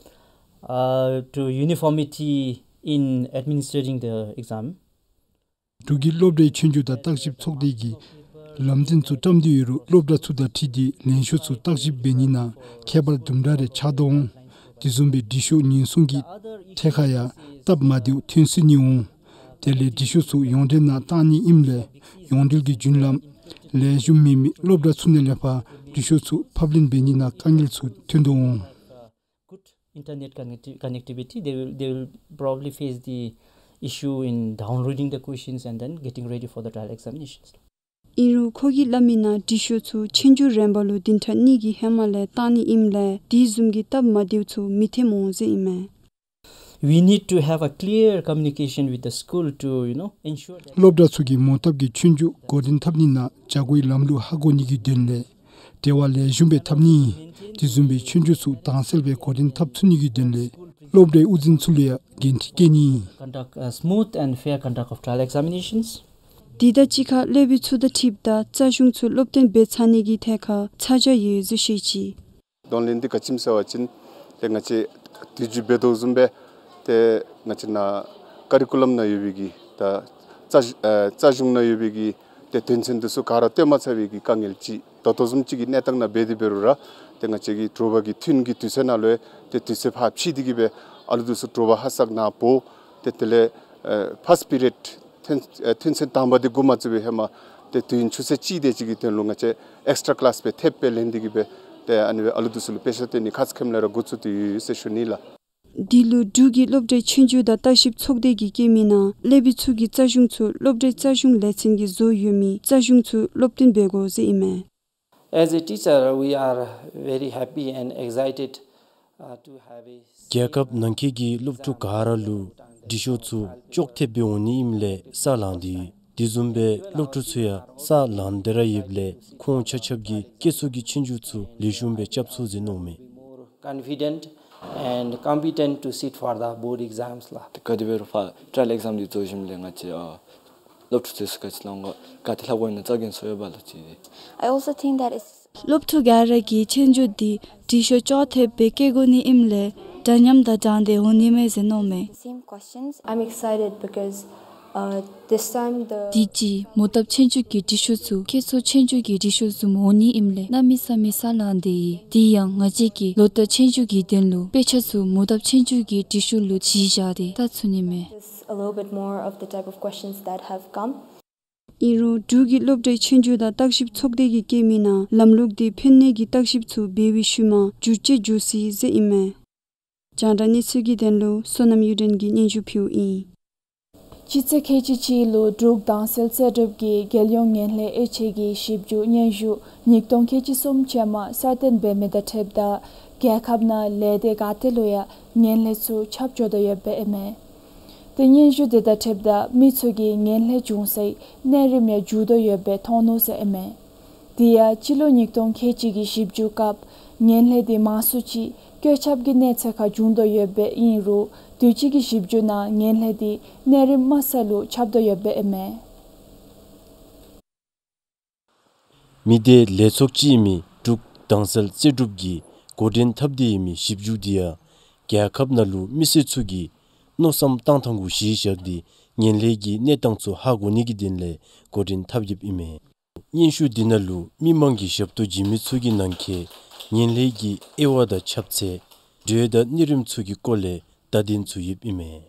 uh, to uniformity in administering the exam. འབྲུག་གི་སློབ་གྲྭའི་ཆོས་རྒྱུགས་དང་བརྟག་ཞིབ་ཚོགས་སྡེ་གིས་ལམ་སྟོན་ཚུ་བཀྲམ་སྟེ་ཡོད་རུང་སློབ་གྲྭ་ཚུ་དང་འཁྲིལ་ཏེ་ལན་ཤོག་ཚུ་བརྟག་ཞིབ་འབད་ནི་ནང་ཁྱད་པར་དུམ་གྲ་རེ་ཆགས་དོ་འོང་། དེ་བཟུམ་སྦེ་དྲི་ཤོག་ཉེན་སྲུང་གི་ཐད་ཁར་ཡང་སྟབས་མ་བདེཝ་ཐོན་སྲིད་ནི་འོང་། དེ་ལས་དྲི་ཤོག་ཚུ་ཡོངས་འབྲེལ་ནང་བཏང་ནི་ཨིནམ་ལས་ཡོངས་འབྲེལ་གྱི་རྒྱུན་ལམ་ལེགས་ཤོམ་མེད་མི་སློབ་གྲྭ་ཚུ་ནང་ལས་ཕར་དྲི་ཤོག་ཚུ་ཕབ་ལེན་འབད་ནི་ནང་དཀའ་ངལ་ཚུ་ཐོན་དོ་འོང་། Good internet connecti- connectivity, they will, they will probably face the issue in downloading the questions and then getting ready for the trial examinations. ཨིན་རུང་ཁོ་གིས་སླབ་མི་ནང་དྲི་ཤོག་ཚུ་ཆོས་རྒྱུགས་རན་པ་ལུ་བདུན་ཕྲག་གཉིས་ཀྱི་ཧེ་མ་ལས་བཏང་ནི་ཨིནམ་ལས་དེ་བཟུམ་གྱི་སྟབས་མ་བདེཝ་ཚུ་མི་ཐོནམ་འོང་ཟེར་ཨིན་མས། We need to have a clear communication with the school to, you know, ensure that སློབ་གྲྭ་ཚུ་གིས་མོ་བཏབ་ཀྱི་ཆོས་རྒྱུགས་འགོ་འདྲེན་འཐབ་ནི་ནང་བྱ་སྒོའི་ལམ་ལུགས་ཧ་གོ་ནི་གི་དོན་ལས་འབྲེལ་བ་ལེགས་ཤོམ་སྦེ་འཐབ་ནི། དེ་བཟུམ་སྦེ་ཆོས་རྒྱུགས་ཚུ་དྭངས་གསལ་སྦེ་འགོ་འདྲེན་འཐབ་ཚུགས་ནི་གི་དོན་ལས་སློབ་གྲྭའི་དབུ་འཛིན་ཚུ་ལུ་ཡང་འགན་འཁྲི་བཀལ་ནི། Conduct a smooth and fair conduct of trial examinations. དེ་དང་གཅིག་ཁར་སློབ་དཔོན་ཚུ་དང་འཁྲིལཝ་ད་རྩ་གཞུང་ཚུ་སློབ་སྟོན་འབད་ཚར་ནི་གི་ཐད་ཁར་ཚ་གྱང་ཡོད་ཟེར་བཤད་ཅི། དོན་ལན་འདི་ག་ཅི་སྨོ་ཟེར་བ་ཅིན་ཏེ་ང་བཅས་དུས་ཅི་འབད་དོ་བཟུམ་སྦེ་ཏེ་ང་བཅས་ནཱ་ཀ་རི་ཀུ་ལམ་ནང་ཡོད་པའི་གི་ད་རྩ་ཨ་རྩ་གཞུང་ནང་ཡོད་པའི་གི་ཏེ་དོན་ཚན་འདི་ཚུ་ག་ར་སྟོན་མ་ཚར་བའི་གི་དཀའ་ངལ་ཅིག་ད་ལྟོ་བཟུམ་ཅིག་གི་གནས་སྟངས་ནང་འབད་དེ་འབད་རུང་ར་ཏེ་ང་བཅས་ཀྱི་དྲོ་པ་གི་ཐུན་གྱི་དུས་ཚོད་ནང་ལུ་ཏེ་དུས་ཚོད་ཕར་ཕྱིས་ཏེ་གི་སྦེ་ཨ་ལུ་འདི་ཚུ་དྲོ་པ་ཧ་སག་ནང་འབོ། ཏེ་དེ་ལས་ཨ་ཕཱསཊ་པི་རི་ཡཌ་ཐུན་ཨ་ཐུན་ཚན་དང་པ་འདི་འགོ་མ་བཙུགས་པའི་ཧེ་མ་ཏེ་དུས་ཡུན་ཆུ་ཚོད་གཅིག་དེ་ཅིག་གི་དོན་ལུ་ང་བཅས་ཨེགསི་ཊྲ་ཀི་ལཱསི་སྦེ་ཐེབས་སྦེ་ལེན་ཏེ་གི་སྦེ་ཏེ་ཨ་ནི་སྦེ་ཨ་ལུ་འདི་ཚུ་ལུ་དཔེ་ཆ་སྟོན་ནི་ཁ་ཙ་ཁེམ་ལས་ར་འགོ་བཙུགས་ཏེ་ཡོད་ཟེར་ཞུ་ནི་ལགས། འདི་ལུ་འབྲུག་གི་སློབ་གྲྭའི་ཆོས་རྒྱུགས་དང་བརྟག་ཞིབ་ཚོགས་སྡེ་གིས་བཀོད་མི་ནང་སློབ་དཔོན་ཚུ་གི་རྩ་གཞུང་ཚུ་སློབ་གྲྭའི་རྩ་གཞུང་ལས་ཚན་གྱིས་བཟོ་ཡོད་མི་རྩ་གཞུང་ཚུ་སློབ་སྟོན་འབད་དགོ་ཟེར་ཨིན་མས། As a teacher, we are very happy and excited, uh, to have a རྒྱལ་ཁབ་ནང་འཁོད་ཀྱི་སློབ་ཕྲུག་ག་ར་ལུ་དྲི་ཤོག་ཚུ་ཅོག་འཐདཔ་སྦེ་འོང་ནི་ཨིནམ་ལས་ས་ལང་སྟེ་ཡོད། དེ་བཟུམ་སྦེ་སློབ་ཕྲུག་ཚུ་ཡང་ས་ལང་སྟེ་ར་ཡོདཔ་ལས་ཁོང་ཆ་ཁྱབ་ཀྱིས་སྐད་གསོ་གི་ཆོས་རྒྱུགས་ཚུ་ལེགས་ཤོམ་སྦེ་རྐྱབ་ཚུགས་ཟེར་མནོཝ་མས། More confident and competent to sit for the board exams ལགས། ཏེ་ག་དེ་འབད་རུང་ཕར་ཊ་རའི་ཡལ་ཨེག་ཛམ་འདི་རྫོགས་ཞིནམ་ལས་ང་བཅས་ཨ་སློབ་ཕྲུག་ཚུ་ག་ཅི་ལོང་ག་ག་ཏེ་ལྷབ་དགོ་ན་རྩ་འགེངས་སོ་ཡོད་པ་ལོ་ཅིག་ཏེ། I also think that it's སློབ་ཕྲུག་ག་ར་གིས་ཆོས་རྒྱུགས་འདི་དྲི་ཤོག་ཅོག་འཐདཔ་སྦེ་བཀོད་དགོ་ནི་ཨིནམ་ལས་འདྲ་མཉམ་དང་འདྲན་ཏེ་འོང་ནི་མས་ཟེར་མནོཝ་མས། Same questions. I'm excited because, uh, this time the དུས་ཅི་མོ་བཏབ་ཆོས་རྒྱུགས་ཀྱི་དྲི་ཤོག་ཚུ་སྐད་གསོ་ཆོས་རྒྱུགས་ཀྱི་དྲི་ཤོག་བཟུམ་འོང་ནི་ཨིནམ་ལས་གནམ་མེད་ས་མེད་ས་ལང་སྟེ་ཡོད། དེ་ཡང་ང་བཅས་ཀྱིས་ལོ་བསྟར་ཆོས་རྒྱུགས་ཀྱི་དོན་ལུ་དཔེ་ཆ་ཚུ་མོ་བཏབ་ཆོས་རྒྱུགས་ཀྱི་དྲི་ཤོག་ལུ་གཞི་བཞག་སྟེ་བལྟ་ཚུགས་ནི་མས། Just a little bit more of the type of questions that have come. ཨིན་རུང་འབྲུག་གི་སློབ་གྲྭའི་ཆོས་རྒྱུགས་དང་བརྟག་ཞིབ་ཚོགས་སྡེ་གིས་བཀོད་མི་ནང་ལམ་ལུགས་འདི་ཕན་གནས་ཀྱི་བརྟག་ཞིབ་ཚུ་འབད་བའི་ཤུལ་མ་བསྒྱུར་བཅོས་འགྱོ་སྲིད་ཟེར་ཨིན་མས། རྒྱང་བསྒྲགས་གནས་ཚུལ་གྱི་དོན་ལུ་བསོད་ནམས་གཡུ་སྒྲོན་གྱིས་སྙན་ཞུ་ཕུལཝ་ཨིན། སྤྱི་ཚེས་ཁལ་གཅིག་གཅིག་ལུ་འབྲུག་དྭངས་གསལ་རྩེ་སྒྲུབ་ཀྱི་རྒྱལ་ཡོངས་ངན་ལྷད་དབྱེ་འབྱེད་ཀྱི་ཞིབ་འཇུག་སྙན་ཞུ་ཉིས་སྟོང་ཁལ་གཅིག་གསུམ་ཅན་མ་གསར་བཏོན་འབད་མི་དང་འཁྲིལཝ་ད་རྒྱལ་ཁབ་ནང་ལས་སྡེ་ག་ཏེ་ལུ་ཡང་ངན་ལྷད་ཚུ་ཁྱབ་འགྱོ་དོ་ཡོདཔ་ཨིན་མས། ཏེ་སྙན་ཞུ་དེ་དང་འཁྲིལཝ་ད་མི་ཚུ་གིས་ངན་ལྷད་བྱུང་སའི་གནས་རིམ་ཡང་འགྱུར་དོ་ཡོདཔ་སྦེ་མཐོང་ནུག་ཟེར་ཨིན་མས། དེ་ཡང་སྤྱི་ལོ་ཉིས་སྟོང་ཁལ་གཅིག་གི་ཞིབ་འཇུག་སྐབས་ངན་ལྷད་དེ་མང་སུ་ཅིག་བཀོད་ཁྱབ་ཀྱི་གནས་ཚད་ཁར་བྱུང་དོ་ཡོདཔ་ཨིན་རུང་དུས་ཅི་གི་ཞིབ་འཇུག་ནང་ངན་ལྷད་དེ་གནས་རིམ་དམའ་ས་ལུ་ཁྱབ་དོ་ཡོདཔ་ཨིན་མས། མི་སྡེ་ལས་ཚོགས་ཅིག་ཨིན་མི་འབྲུག་དྭངས་གསལ་རྩེ་སྒྲུབ་ཀྱིས་འགོ་འདྲེན་འཐབ་སྟེ་ཡོད་མི་ཞིབ་འཇུག་དེ་ཡང་རྒྱལ་ཁབ་ནང་ལུ་མི་སེར་ཚུ་གིས་མནོ་བསམ་བཏང་ཐངས་གུ་གཞི་བཞག་སྟེ་ ངན་ལྷད་ཀྱི་གནས་སྟངས་ཚུ་ཧ་གོ་ནི་གི་དོན་ལས་འགོ་འདྲེན་འཐབ་ཡོདཔ་ཨིན་མས། སྙན་ཞུ་འདི་ནང་ལུ་མི་མང་གི་ཞབས་ཏོག་བྱིན་མི་ཚུ་གི་ནང་འཁོད་ངན་ལྷད་ཀྱི་དབྱེ་བ་དང་ཁྱབ་ཚད་འགྲོས་དང་གནས་རིམ་ཚུ་གི་སྐོར་ལས་བརྡ་དོན་ཚུ་ཡོདཔ་ཨིན་མས།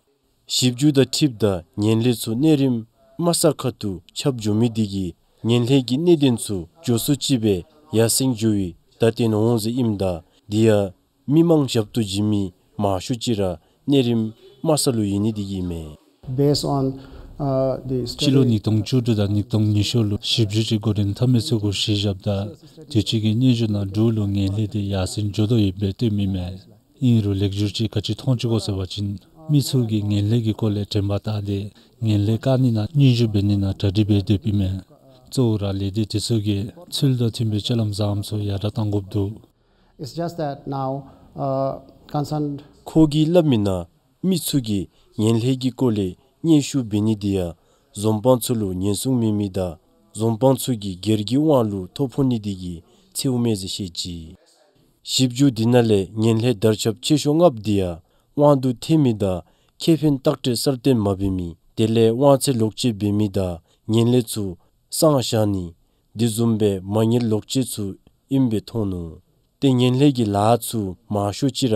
ཞིབ་འཇུག་དང་འཁྲིལཝ་ད་ངན་ལྷད་ཚུ་གནས་རིམ་དམའ་ས་ཁ་ཐུག་ཁྱབ་འགྱོ་མི་འདི་གིས་ངན་ལྷད་ཀྱི་གནད་དོན་ཚུ་མགྱོགས་སུ་ཅིག་སྦེ་ཡར་སེང་འགྱོ་བའི་བརྡ་དོན་འོང་ཟེར་ཨིནམ་ད་འདི་ཡང་མི་མང་ཞབས་ཏོག་བྱིན་མི་མང་ཤོས་ཅིག་ར་གནས་རིམ་དམའ་ས་ལུ་ཡོད་ནི་འདི་གིས་ཨིན་མས། Based on, uh, the study སྤྱི་ལོ་ཉིས་སྟོང་བཅུ་དྲུག་དང་ཉིས་སྟོང་ཉི་ཤུ་ལུ་ཞིབ་འཇུག་ཅིག་འགོ་འདྲེན་འཐབ་མི་ཚུ་གུ་གཞི་བཞགཔ་ད་དུས་ཅི་གི་སྙན་ཞུ་ནང་འབྲུག་ལུ་ངན་ལྷད་འདི་ཡར་སེང་འགྱོ་དོ་ཡོདཔ་སྦེ་སྟོནམ་ཨིན་མས། ཨིན་རུང་ལེགས་སྒྱུར་ཅིག་ག་ཅི་མཐོང་ཅི་གོ་ཟེར་བ་ཅིན་མི་ཚུ་གིས་ངན་ལྷད་ཀྱི་སྐོར་ལས་དྲན་པ་བཏང་སྟེ་ངན་ལྷད་བཀག་ནི་ནང་སྙན་ཞུ་འབད་ནི་ནང་གྲ་སྒྲིག་འབད་སྡོདཔ་ཨིན་མས། གཙོ་བོ་ར་ལས་སྡེ་དེ་ཚུ་གིས་ཚུལ་དང་མཐུན་པའི་སྤྱོད་ལམ་བཟངམ་ཚུ་ཡར་དྲག་གཏང་དགོཔ་འདུག། It's just that now, uh, concerned ཁོ་གིས་སླབ་མི་ནང་མི་ཚུ་གིས་ངན་ལྷད་ཀྱི་སྐོར་ལས་སྙན་ཞུ་འབད་ནི་འདི་ཡང་འཛོམས་དཔང་ཚུ་ལུ་ཉེན་སྲུང་མེད་མི་དང་འཛོམས་དཔང་ཚུ་གིས་སྒེར་གྱི་དབང་ལུ་ཐོ་ཕོག་ནི་འདི་གིས་འཚེརཝ་མས་ཟེར་བཤད་ཅི། ཞིབ་འཇུག་འདི་ནང་ལས་ངན་ལྷད་དར་ཁྱབ་ཆེ་ཤོས་ལྔཔོ་འདི་ཡང་དབང་དུ་ཐལ་མི་དང་ཁེ་ཕན་བརྟག་དཔྱད་གསར་བཏོན་མ་འབད་མི་དེ་ལས་དབང་ཚད་ལོག་སྤྱོད་འབད་མི་དང་ངན་ལྷད་ཚུ་གསང་བཞག་ནི་དེ་བཟུམ་སྦེ་མ་དངུལ་ལོག་སྤྱོད་ཚུ་ཨིནམ་སྦེ་མཐོང་ནུག། ཏེ་ངན་ལྷད་ཀྱི་ལཱ་ཚུ་མང་ཤོས་ཅིག་ར་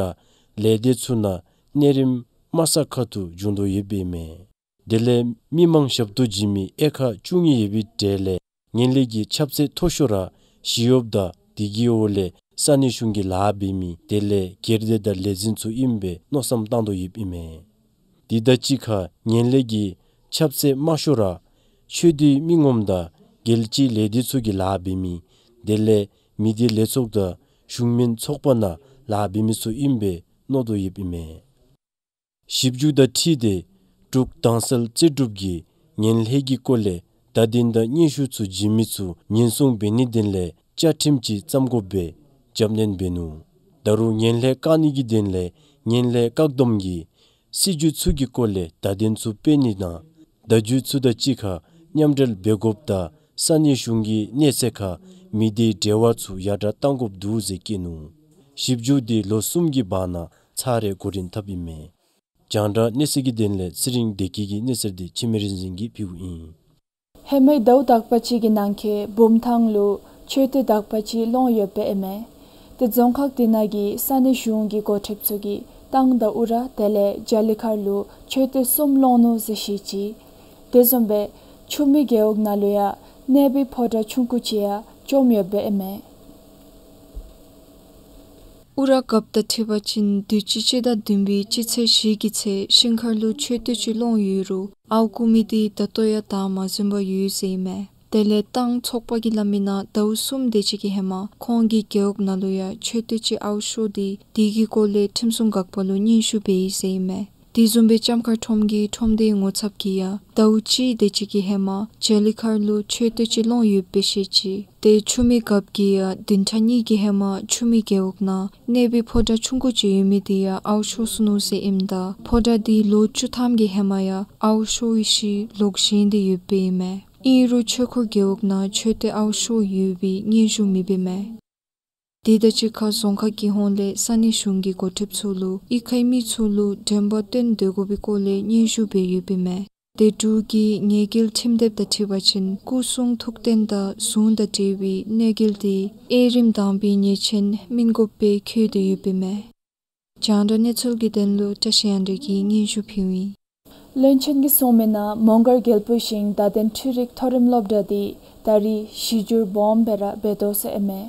ལས་སྡེ་ཚུ་ནང་གནས་རིམ་དམའ་ས་ཁ་ཐུག་འབྱུང་དོ་ཡོདཔ་ཨིན་མས། དེ་ལས་མི་མང་ཞབས་ཏོག་བྱིན་མི་དབྱེ་ཁག་བཅུ་གཉིས་ཡོད་པའི་གྲས་ལས་ངན་ལྷད་ཀྱི་ཁྱབ་ཚད་མཐོ་ཤོས་ར་ཞི་གཡོགཔ་དང་དེ་གི་འོག་ལས་ས་གནས་གཞུང་གི་ལཱ་འབད་མི་དེ་ལས་སྒེར་སྡེ་དང་ལས་འཛིན་ཚུ་ཨིནམ་སྦེ་མནོ་བསམ་བཏང་དོ་ཡོདཔ་ཨིན་མས། དེ་དང་གཅིག་ཁར་ངན་ལྷད་ཀྱི་ཁྱབ་ཚད་དམའ་ཤོས་ར་ཆོས་སྡེའི་མི་ངོམ་དང་རྒྱལ་སྤྱིའི་ལས་སྡེ་ཚུ་གི་ལཱ་འབད་མི་དེ་ལས་མི་སྡེ་ལས་ཚོགས་དང་གཞུང་མིན་ཚོགས་པ་ནང་ལཱ་འབད་མི་ཚུ་ཨིནམ་སྦེ་མནོ་དོ་ཡོདཔ་ཨིན་མས། ཞིབ་འཇུག་དང་འཁྲིལ་ཏེ་འབྲུག་དྭངས་གསལ་རྩེ་སྒྲུབ་ཀྱིས་ངན་ལྷད་ཀྱི་སྐོར་ལས་བརྡ་དོན་དང་སྙན་ཞུ་ཚུ་བྱིན་མི་ཚུ་ཉེན་སྲུང་འབད་ནིའི་དོན་ལས་བཅའ་ཁྲིམས་ཅིག་བརྩམ་དགོཔ་སྦེ་རྒྱབ་སྣོན་འབད་ནུག། ད་རུང་ངན་ལྷད་བཀག་ནི་གི་དོན་ལས་ངན་ལྷད་བཀག་སྡོམ་གྱི་སྲིད་བྱུས་ཚུ་གི་སྐོར་ལས་བརྡ་དོན་ཚུ་སྤེལ་ནི་དང་བརྡ་བརྒྱུད་ཚུ་དང་གཅིག་ཁར་མཉམ་འབྲེལ་འབད་དགོཔ་དང་ས་གནས་གཞུང་གི་གནས་ཚད་ཁར་མི་སྡེའི་འབྲེལ་བ་ཚུ་ཡར་དྲག་གཏང་དགོཔ་འདུག་ཟེར་བཀོད་ནུག། ཞིབ་འཇུག་འདི་ལོ་གསུམ་གྱི་བར་ན་ཚར་རེ་འགོ་འདྲེན་འཐབ་ཨིན་མས། རྒྱང་བསྒྲགས་གནས་ཚུལ་གྱི་དོན་ལས་ཚེ་རིང་བདེ་སྐྱིད་ཀྱི་གནས་ཚུལ་འདི་འཆི་མེད་རིག་འཛིན་གྱིས་ཕུལཝ་ཨིན། ཧེ་མའི་ཟླཝ་དག་པ་ཅིག་གི་ནང་འཁོད་བུམ་ཐང་ལུ་མཆོད་རྟེན་དག་པ་ཅིག་སློང་ཡོདཔ་ཨིན་མས། ཏེ་རྫོང་ཁག་དེ་ནང་གི་ས་གནས་གཞུང་གི་འགོ་ཁྲིདཔ་ཚུ་གིས་ཏང་དང་ཨུ་ར་དེ་ལས་ཇ་ལི་མཁར་ལུ་མཆོད་རྟེན་གསུམ་སློང་ནུག་ཟེར་བཤད་ཅི། དེ་བཟུམ་སྦེ་ཆུ་སྨད་རྒེད་འོག་ནང་ལུ་ཡང་གནས་པའི་ཕོ་བྲང་ཆུང་ཀུ་ཅིག་ཡང་བཅོམ་ཡོདཔ་ཨིན་མས། ཨུ་ར་རྒཔོ་དང་འཁྲིལ་བ་ཅིན་དུས་ཅི་སྤྱི་ཟླ་བདུན་པའི་སྤྱི་ཚེས་བཞི་གི་ཚེ་ཤིང་མཁར་ལུ་མཆོད་རྟེན་ཅིག་སློང་ཡོད་རུང་ཨརཝ་རྐུ་མི་འདི་ད་ལྟོ་ཡང་བདའ་མ་ཟུན་པར་ཡོད་ཟེར་ཨིན་མས། དེ་ལས་ཏང་ཚོགས་པ་གིས་སླབ་མི་ནང་ཟླཝ་གསུམ་དེ་ཅིག་གི་ཧེ་མ་ཁོང་གི་རྒེད་འོག་ནང་ལུ་ཡང་མཆོད་རྟེན་ཅིག་ཨརཝ་ཤོར་ཏེ་དེ་གི་སྐོར་ལས་ཁྲིམས་སྲུང་འགག་པ་ལུ་སྙན་ཞུ་འབད་ཡི་ཟེར་ཨིན་མས། དེ་བཟུམ་སྦེ་ལྕམ་མཁར་ཁྲོམ་གྱི་ཁྲོམ་སྡེའི་ངོ་ཚབ་ཀྱིས་ཡང་ཟླཝ་གཅིག་དེ་ཅིག་གི་ཧེ་མ་ཇ་ལི་མཁར་ལུ་མཆོད་རྟེན་ཅིག་སློང་ཡོདཔ་སྦེ་བཤད་ཅི། ཏེ་ཆུ་སྨད་རྒཔོ་གིས་ཡང་བདུན་ཕྲག་གཉིས་ཀྱི་ཧེ་མ་ཆུ་སྨད་རྒེད་འོག་ནང་གནས་པའི་ཕོ་བྲང་ཆུང་ཀུ་ཅིག་ཡོད་མི་དེ་ཡང་ཨརཝ་ཤོར་སོ་ནུག་ཟེར་ཨིནམ་ད་ཕོ་བྲང་དེ་ལོ་བཅུ་ཐམ་གྱི་ཧེ་མ་ཡང་ཨརཝ་ཤོར་བའི་ཤུལ་ལོག་བཞེངས་ཏེ་ཡོདཔ་ཨིན་མས། ཨིན་རུང་ཆོས་འཁོར་རྒེད་འོག་ནང་མཆོད་རྟེན་ཨརཝ་ཤོར་ཡོད་པའི་སྙན་ཞུ་མེདཔ་ཨིན་མས། དེ་དང་གཅིག་ཁར་རྫོང་ཁག་གི་ཧོངས་ལས་ས་གནས་གཞུང་གི་འགོ་ཁྲིདཔ་ཚུ་ལུ་གཡུས་ཁའི་མི་ཚུ་ལུ་དྲན་པ་བཏོན་སྡོད་དགོ་པའི་སྐོར་ལས་སྙན་ཞུ་འབད་ཡོདཔ་ཨིན་མས། ཏེ་འབྲུག་གི་ཉེས་འགེལ་ཁྲིམས་དེབ་དང་འཁྲིལ་བ་ཅིན་སྐུ་གསུང་ཐུགས་རྟེན་དང་གཟུངས་དང་འབྲེལ་བའི་གནོད་འགེལ་དེ་དབྱེ་རིམ་དང་པའི་ཉེས་ཆེན་སྨིན་དགོཔ་སྦེ་འཁོད་དེ་ཡོདཔ་ཨིན་མས། རྒྱང་བསྒྲགས་གནས་ཚུལ་གྱི་དོན་ལུ་བཀྲ་ཤིས་དབྱངས་སྒྲོན་གྱིས་སྙན་ཞུ་ཕུལཝ་ཨིན། བློན་ཆེན་གྱིས་གསུངས་མི་ནང་མོང་སྒར་རྒྱལ་པོའི་ཞིང་བརྡ་དོན་འཕྲུལ་རིག་མཐོ་རིམ་སློབ་གྲྭ་འདི་ད་རེས་གཞི་བསྒྱུར་སྦོམ་སྦེ་ར་འབད་དོ་ཟེར་ཨིན་མས།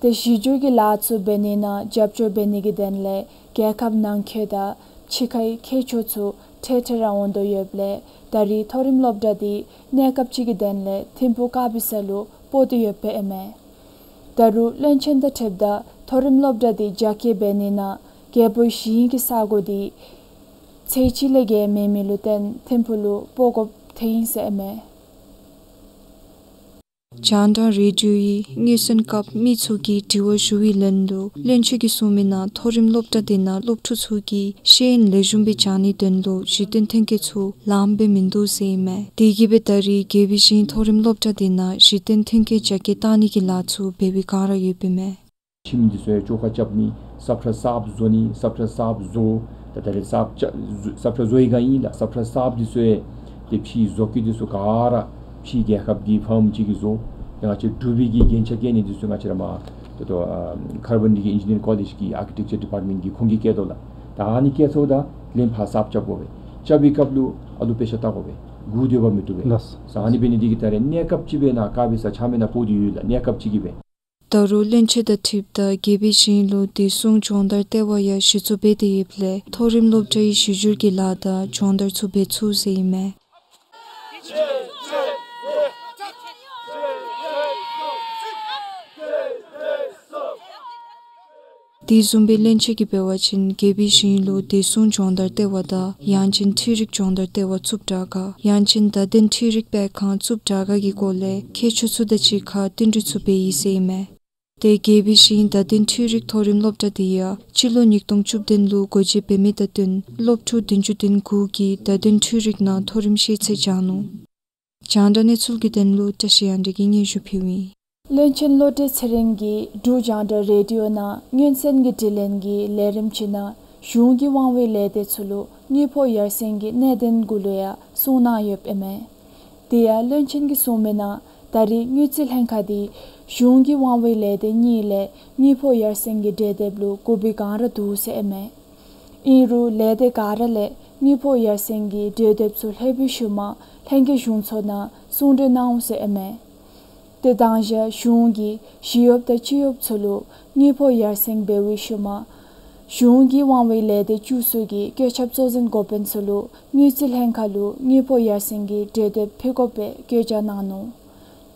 ཏེ་གཞི་བསྒྱུར་གྱི་ལཱ་ཚུ་འབད་ནི་ནང་རྒྱབ་སྐྱོར་འབད་ནི་གི་དོན་ལས་རྒྱལ་ཁབ་ནང་འཁོད་དང་ཕྱི་ཁའི་མཁས་མཆོག་ཚུ་ཐེངས་ཐེངས་ར་འོང་དོ་ཡོདཔ་ལས་ད་རེས་མཐོ་རིམ་སློབ་གྲྭ་འདི་གནས་སྐབས་ཅིག་གི་དོན་ལས་ཐིམ་ཕུག་དཀར་སྦི་ས་ལུ་སྤོ་དོ་ཡོདཔ་ཨིན་མས། ད་རུང་བློན་ཆེན་དང་འཁྲིལཝ་ད་མཐོ་རིམ་སློབ་གྲྭ་འདི་རྒྱ་སྐྱེད་འབད་ནི་ནང་རྒྱལ་པོའི་ཞིང་གི་ས་གོ་འདི་ཚད་ཅིག་ལས་བརྒལ་མེད་མི་ལུ་བརྟེན་ཐིམ་ཕུག་ལུ་སྤོ་དགོཔ་ཐོན་ཡི་ཟེར་ཨིན་མས། རྒྱང་བསྒྲགས་རེ་ཌིའོ་ཡིས་སྔོན་སོན་སྐབས་མི་ཚུ་གིས་དྲི་བ་ཞུ་བའི་ལན་ལུ་བློན་ཆེན་གྱིས་གསུངས་མི་ནང་མཐོ་རིམ་སློབ་གྲྭ་དེ་ནང་སློབ་ཕྲུག་ཚུ་གིས་ཤེས་ཡོན་ལེགས་ཤོམ་སྦེ་སྦྱང་ནིའི་དོན་ལུ་གཞི་རྟེན་མཐུན་རྐྱེན་ཚུ་ལངམ་སྦེ་མིན་འདུག་ཟེར་ཨིན་མས། དེ་གིས་སྦེ་ད་རེས་རྒྱལ་པོའི་ཞིང་མཐོ་རིམ་སློབ་གྲྭ་དེ་ནང་གཞི་རྟེན་མཐུན་རྐྱེན་རྒྱ་སྐྱེད་གཏང་ནི་གི་ལཱ་ཚུ་འབད་བའི་བསྒང་ར་ཡོདཔ་ཨིན་མས། ཁྱིམ་འདི་ཚུ་ཡང་བཅོ་ཁ་རྐྱབ་ནི་སབ་ཁྲ་གསརཔ་བཟོ་ནི་སབ་ཁྲ་གསརཔ་བཟོ། ད་ད་རེས་སབ་ཁྲ་གསརཔ་བཟོ་བའི་བསྒང་ཨིན་ལགས། སབ་ཁྲ་གསརཔ་འདི་ཚུ་ཡང་ ཏེ་ཕྱིའི་བཟོ་བཀོད་འདི་ཚུ་ག་ར་ཕྱིའི་རྒྱལ་ཁབ་ཀྱི་ཕཱརམ་ཅིག་གིས་བཟོ། ཏེ་ང་བཅས་འབྲུག་པའི་གི་རྒྱན་ཆ་བཀལ་ནི་འདི་ཚུ་ང་བཅས་ར་མར་ཏེ་ད་ཨ་ཁར་བཱན་རི་གི་ཨིན་ཇི་ནི་ཡརིང་ཀོ་ལེཇ་གི་ཨར་ཀི་ཊེག་ཅར་ཌི་པཱརཊ་མེནཊ་གིས་ཁོང་གིས་བཀལ་དོ་ལགས། ད་ཨ་ནི་བཀལ་ཚརཝ་ད་ལན་ཕར་གསརཔ་རྐྱབ་དགོ་པས། རྐྱབ་པའི་སྐབས་ལུ་ཨ་ལུ་དཔེ་ཆ་བལྟ་དགོ་པས། གུ་སྡོད་པ་མི་བཏུབ་པས། ལགས། ས་ཨ་ནི་འབད་ནི་འདི་གིས་ད་རེས་གནས་སྐབས་ཅིག་སྦེ་ནཱ་དཀར་སྦིས་ས་ཆ་མེད་ནཱ་སྤོ་སྟེ་ཡོད་ལགས། གནས་སྐབས་ཅིག་གིས་སྦེ། ད་རུང་བློན་ཆེན་དང་འཁྲིལཝ་ད་རྒྱལ་པོའི་ཞིང་ལུ་བདེ་སྲུང་སྦྱོང་བརྡར་ལྟེ་བ་ཡང་གཞི་བཙུགས་འབད་དེ་ཡོདཔ་ལས་མཐོ་རིམ་སློབ་གྲྭའི་གཞི་བསྒྱུར་གྱི་ལཱ་དང་སྦྱོང་བརྡར་ཚུ་འབད་ཚུགས་ཟེར་ཨིན་མས། དེ་བཟུམ་སྦེ་བློན་ཆེན་གྱིས་འབད་བ་ཅིན་རྒྱལ་པོའི་ཞིང་ལུ་བདེ་སྲུང་སྦྱོང་བརྡར་ལྟེ་བ་དང་ཡང་ཅིན་འཕྲུལ་རིག་སྦྱོང་བརྡར་ལྟེ་བ་བཙུགས་དྲག་ག་ཡང་ཅིན་བརྡ་དོན་འཕྲུལ་རིག་སྤེལ་ཁང་བཙུགས་དྲག་ག་གི་སྐོར་ལས་མཁས་མཆོག་ཚུ་དང་གཅིག་ཁར་བསྟུན་གྲོས་ཚུ་འབད་ཡི་ཟེར་ཨིན་མས། ཏེ་རྒྱལ་པོའི་ཞིང་བརྡ་དོན་འཕྲུལ་རིག་མཐོ་རིམ་སློབ་གྲྭ་དེ་ཡང་སྤྱི་ལོ་ཉིས་སྟོང་བཅུ་བདུན་ལུ་སྒོ་འབྱེད་འབད་མི་དང་བསྟུན་སློབ་ཕྲུག་བདུན་ཅུ་དོན་དགུ་གིས་བརྡ་དོན་འཕྲུལ་རིག་ནང་མཐོ་རིམ་ཤེས་ཚད་སྦྱངས་ནུག། རྒྱང་བསྒྲགས་གནས་ཚུལ་གྱི་དོན་ལུ་བཀྲ་ཤིས་དབྱངས་སྒྲོན་གྱིས་སྙན་ཞུ་ཕུལཝ་ཨིན། བློན་ཆེན་བློ་གྲོས་ཚེ་རིང་གིས་འབྲུག་རྒྱང་བསྒྲགས་རེ་ཌི་ཡོ་ནང་སྔོན་གསན་གྱི་དྲི་ལན་གྱི་ལས་རིམ་ཅིག་ནང་གཞུང་གི་དབང་བའི་ལས་སྡེ་ཚུ་ལུ་དངུལ་ཕོགས་ཡར་སེང་གི་གནད་དོན་གུ་ལུ་ཡང་གསུང་གནང་ཡོདཔ་ཨིན་མས། དེ་ཡང་བློན་ཆེན་གྱིས་གསུངས་མི་ནང་ད་རེས་དངུལ་རྩིས་ལྷན་ཁག་འདི་གཞུང་གི་དབང་བའི་ལས་སྡེ་གཉིས་ལས་དངུལ་ཕོགས་ཡར་སེང་གི་གྲོས་འདེབས་ལུ་གུ་བི་གང་ར་འདུག་ཟེར་ཨིན་མས། ཨིན་རུང་ལས་སྡེ་ག་ར་ལས་དངུལ་ཕོགས་ཡར་སེང་གི་གྲོས་འདེབས་ཚུ་ལྷོད་པའི་ཤུལ་མ་ལྷན་རྒྱས་གཞུང་ཚོགས་ནང་གསུང་གྲོས་གནང་འོང་ཟེར་ཨིན་མས། ཏེ་དང་ཞག་གཞུང་གི་ཞི་གཡོགཔ་དང་སྤྱི་གཡོགཔ་ཚུ་ལུ་དངུལ་ཕོགས་ཡར་སེང་འབད་བའི་ཤུལ་མ་གཞུང་གི་དབང་བའི་ལས་སྡེ་བཅུ་གསུམ་གྱི་བཀོད་ཁྱབ་གཙོ་འཛིན་འགོ་དཔོན་ཚུ་ལུ་དངུལ་རྩིས་ལྷན་ཁག་ལུ་དངུལ་ཕོགས་ཡར་སེང་གི་གྲོས་འདེབས་ཕུལ་དགོ་པའི་བཀོད་རྒྱ་གནང་ནུག།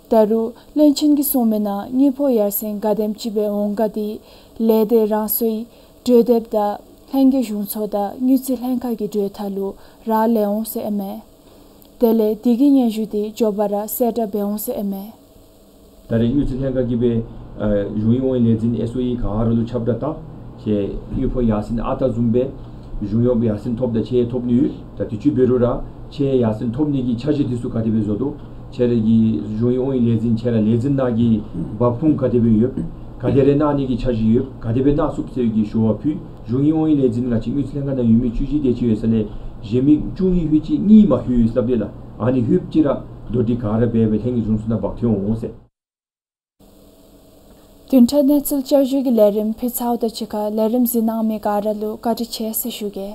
ད་རུང་བློན་ཆེན་གྱིས་གསུངས་མི་ནང་དངུལ་ཕོགས་ཡར་སེང་ག་དེམ་ཅིག་སྦེ་འོང་ག་འདི་ལས་སྡེ་རང་སོའི་གྲོས་འདེབས་དང་ལྷན་རྒྱས་གཞུང་ཚོགས་དང་དངུལ་རྩིས་ལྷན་ཁག་གི་གྲོས་ཐག་ལུ་རག་ལས་འོང་ཟེར་ཨིན་མས། དེ་ལས་འདི་གི་སྙན་ཞུ་འདི་མགྱོགས་པ་ར་གསལ་བསྒྲགས་འབད་འོང་ཟེར་ཨིན་མས། ད་རེས་དངུལ་རྩིས་ལྷན་ཁག་གིས་སྦེ་ཨ་གཞུང་གི་དབང་བའི་ལས་འཛིན་ཨེསི་ཨོ་ཨི་ག་ར་ལུ་ཁྱབ་བསྒྲགས་བཏང་ཞིནམ་དངུལ་ཕོགས་ཡར་སེང་ཨ་རྟག་བཟུམ་སྦེ་གཞུང་གཡོགཔ་ཡར་སེང་ཐོབ་དང་ཁྱད་ཐོབ་ནི་ཡོད། ད་དུས་ཅི་འབད་རུང་ར་ཁྱད་ཡར་སེང་ཐོབ་ནི་གི་འཆར་གཞི་འདི་ཚུ་ག་དེ་སྦེ་བཟོ་དོ། ཁྱེད་ར་གི་གཞུང་གི་དབང་བའི་ལས་འཛིན་ཁྱེད་ར་ལས་འཛིན་ནང་གི་འབབ་ཁུངས་ག་དེ་སྦེ་ཡོད། ག་དེ་རེ་གནང་ནི་གི་འཆར་གཞི་ཡོད། ག་དེ་སྦེ་གནང་ཚུགས་ཟེར་གྱི་ཞུ་བ་ཕུལ། གཞུང་གི་དབང་བའི་ལས་འཛིན་ང་བཅས་དངུལ་རྩིས་ལྷན་ཁག་ནང་ཡོད་མི་བཅུ་བཞི་དེ་ཅིག་ཡོད་ས་ལས་གཞན་མི་བཅུ་གཉིས་ལྷོད་ཅི་གཉིས་མ་ལྷོད་ཟེར་སླབ་དེས་ལགས། ཨ་ནི་ལྷོད་ཅི་ར་མདོར་བསྡུས་ག་ར་འབད་སྦེ་ལྷན་རྒྱས་གཞུང་ཚོགས་ནང་འབག་འཐོན་འོང་ཟེར། བདུན་ཕྲག་གནས་ཚུལ་བསྐྱར་ཞུ་གི་ལས་རིམ་ཕུལ་ཚརཝ་དང་གཅིག་ཁར་ལས་རིམ་གཟིགས་གནང་མི་ག་ར་ལུ་བཀའ་དྲིན་ཆེ་ཟེར་ཞུ་གེ།